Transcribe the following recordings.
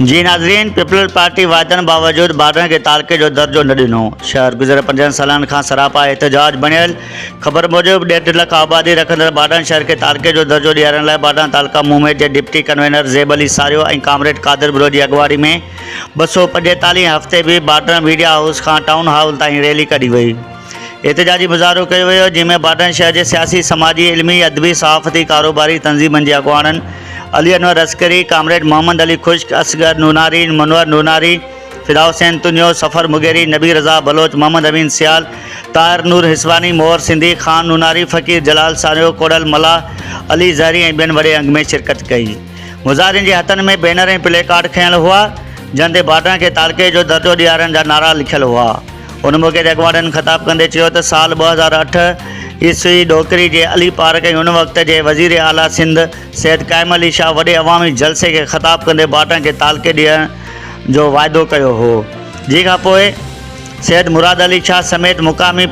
جي ناظرين peoples party واعدن باوجود بارڊرن کي تعلقي جو درجو نه ڏنو، شهر گذريل پنجن سالن کان سراپا احتجاج بڻيل، خبر موجب ڏيڍ لک آبادي رکندڙ بارڊن شهر کي تعلقي جو درجو ڏيارڻ لاء بارڊن تعلقه موومينٽ جي deputy convener Zeb Ali Sario ۽ comrade Qadir Brohi جي اڳواڻي ۾ 245 هفتي به بارڊن ميڊيا هائوس کان ٽائون هال تائين ريلي ڪڍي وئي. احتجاجي مظاهرو ڪيو ويو، جنهن ۾ باڊهه شهر جي سياسي، سماجي، علمي، ادبي، صحافتي، ڪاروباري تنظيمن جي اڳواڻن علي انور عسڪري، ڪامريڊ محمد علي خشڪ، اصغر نوناري، منور نوناري، فدا حسين تنيو، صفر مغيري، نبي رضا بلوچ، محمد امين سيال، طاهر نور هسواني، موهر سنڌي، خان نوناري، فقير جلال ساريو، ڪوڙل ملاح، علي زهري ۽ ٻين وڏي انگ ۾ شرڪت ڪئي. مظاهرين جي هٿن ۾ بينر ۽ پلي ڪارڊ کنيل هئا، جن تي باڊهه کي تعلقي جو درجو ڏيارڻ جا نعرا لکيل هئا. ان موقعي تي اڳواڻن خطاب ڪندي چيو ته سال 2008 عيسوي ڏوڪري جي علي پارڪ ۽ ان وقت جي وزير اعليٰ سنڌ سيد قائم علي شاهه وڏي عوامي جلسي کي خطاب ڪندي باٽن کي تعلقي ڏيڻ جو واعدو ڪيو هو جنهن کان پوء سيد مراد علي شاهه سميت مقامي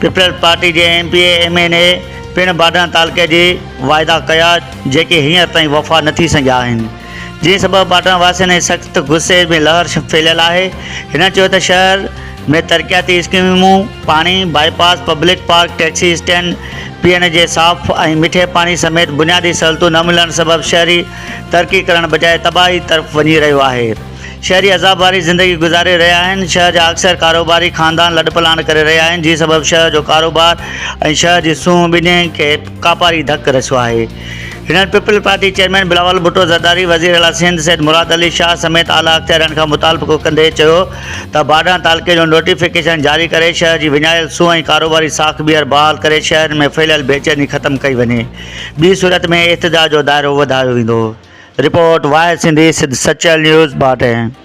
پيپلز پارٽي جي M P A M N A پڻ باڊهه تعلقي جي واعدا ڪيا جيڪي هينئر تائين وفا نه ٿي سگهيا آهن. جنهن سبب پاٽڻ واسين ۽ سخت غصي ۾ لهر ڦهليل آهي. هن چيو ته شهر ۾ ترقياتي اسڪيمون، پاڻي، bypass, public park, taxi stand, پيئڻ جي صاف ۽ مٺي پاڻي سميت بنيادي سهولتون نه ملڻ سبب شهري ترقي ڪرڻ بجاء تباهي طرف وڃي رهيو آهي. شهري عذاب واري زندگي گذاري رهيا آهن. شهر جا اڪثر ڪاروباري خاندان لڏپلاڻ ڪري رهيا آهن، جنهن سبب شهر جو ڪاروبار ۽ شهر جي سونهن ٻنهي کي ڪاپاري ڌڪ رسيو آهي. هنن peoples party chairman Bilawal Bhutto Zardari, وزير اعليٰ سنڌ سيد مراد علي شاهه سميت اعليٰ اختيارين کان مطالبو ڪندي چيو ته باڊهه تعلقي جو نوٽيفڪيشن جاري ڪري شهر جي وڃايل سونهن ۽ ڪاروباري ساک ٻيهر بحال ڪري شهر ۾ ڦهليل بيچيني ختم ڪئي وڃي ٻي صورت ۾ احتجاج جو دائرو وڌايو ويندو. رپورٽ، واحد سنڌي، سنڌ سچل نيوز، باڊهه.